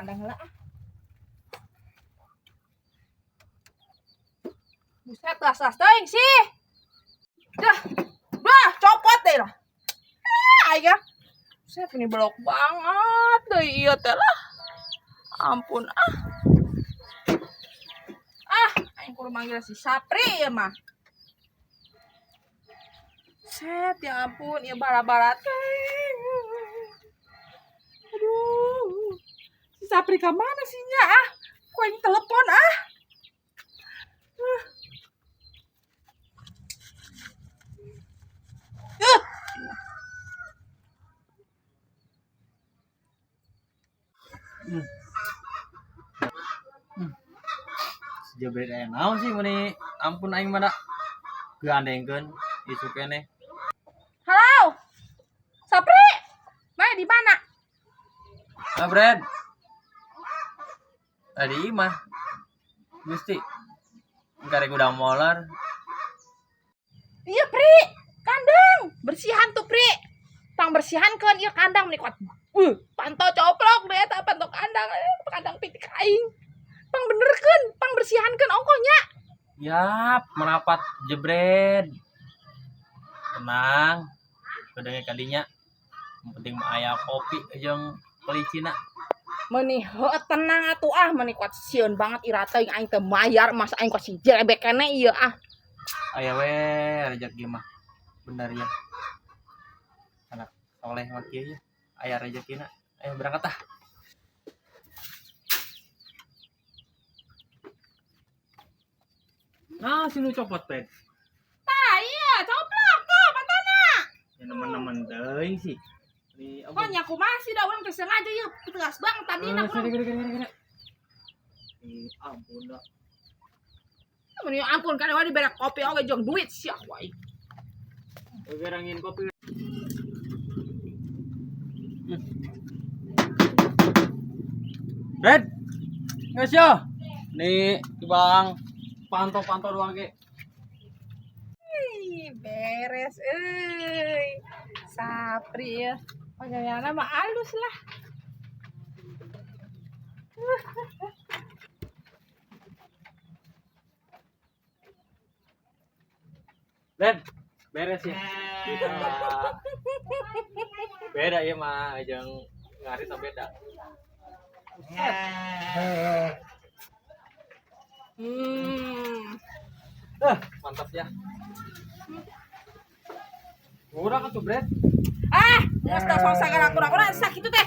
Kandang heula ah. Buset, las teuing sih. Dah. Bah, copot deh lah. Ah, aing ah. Buset, ini belok banget deh iya teh lah. Ampun ah. Ah, aing kudu manggil si Sapri ya mah. Set, ya ampun, ya bara-bara teh. Aduh. Si Sapri ke mana sih nya ah? Ku aing telepon ah. Sejabret aya naon sih meuni ampun aing mah da. Gandengkeun isuk keneh. Halo. Sapri. Mae di mana? Ah, Bred. Tadi mah. Gusti. Karek udah molar. Iya, Pri. Kandang. Bersihan tuh, Pri. Pang bersihankeun ieu kandang meni kuat. Panto coplok deh eta panto kandang, kandang pitik aing. Pang benerkeun, pang bersihankeun ongkohnya. Yap, merapat jebret. Tenang. Bedenge kadinya. Yang penting mah aya kopi jeung pelicina. Meni heuh tenang atuh ah, meni kuat sieun banget ira teuing aing teu mayar masa aing kuat si jelebek keneh ieu ah. Aya we rezeki mah. Bener ya. Anak soleh mah kieu ya. Aya rezekina. Ayo berangkat ah. Nah, sini copot, Pet. Tah iya, coplok tuh pantona. Ya nemen-nemen teuing sih. Ini Kok nya kumaha sih da urang teh sengaja ieu tegas banget tadina urang. Ih, ampun dah. Meni ampun kan wah dibere kopi oge jeung duit sia wae. Gerangin kopi. Red. Nggak sih. Nih, Bang. Pantau-pantau doang ke. Ih, beres euy. Sapri ya. Pagaweanna mah alus lah. Red, beres ya. Beda ya mah, jeung ngarit mah beda. Mantap ya. Murah kan tuh, Red? Ah, geus tah sok sagala kurang-kurang sakitu teh.